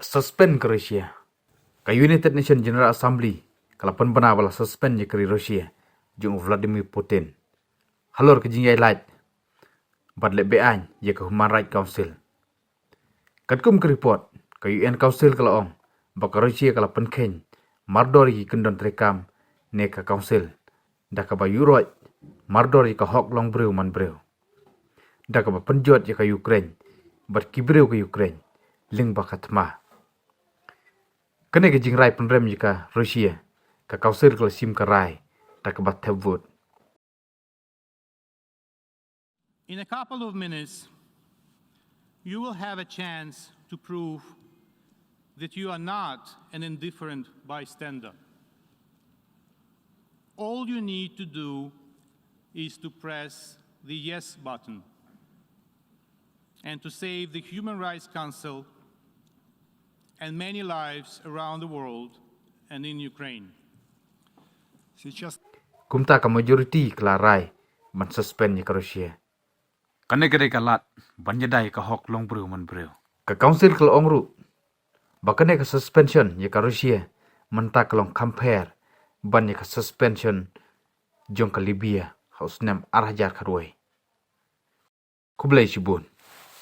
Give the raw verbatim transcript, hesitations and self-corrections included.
Suspend ka Russia. Ka United Nations General Assembly ka la pynbna ba la suspend ïa ka ri Russia jong u Vladimir Putin halor ka jingïailait bad leh beaiñ ïa ka Human Rights Council. Katkum ka report, ka U N Council ka la ong ba ka Russia ka la pynkheiñ mardor ïa ki kyndon treikam ne ka Council da kaba ïuhroit mardor ïa ka hok long briew man briew, da kaba pynjot ïa ka Ukraine bad ki briew ka Ukraine lyngba ka thma. Kane ka jingrai pynrem ïa ka Russia, ka Council ka la shim ka rai da kaba thep vote. In a couple of minutes, you will have a chance to prove that you are not an indifferent bystander. All you need to do is to press the yes button and to save the Human Rights Council and many lives around the world and in Ukraine. Kumta ka majority ka la rai ban suspend ïa ka Russia. Kane ka dei ka lad ban ïada ïa ka hok long briew man briew. Ka Council ka la ong ruh ba kane ka suspension ïa ka Russia mynta ka long kham pher ban ïa ka suspension jong ka Libya ha u snem ar hajar khatwei. Khublei shibun.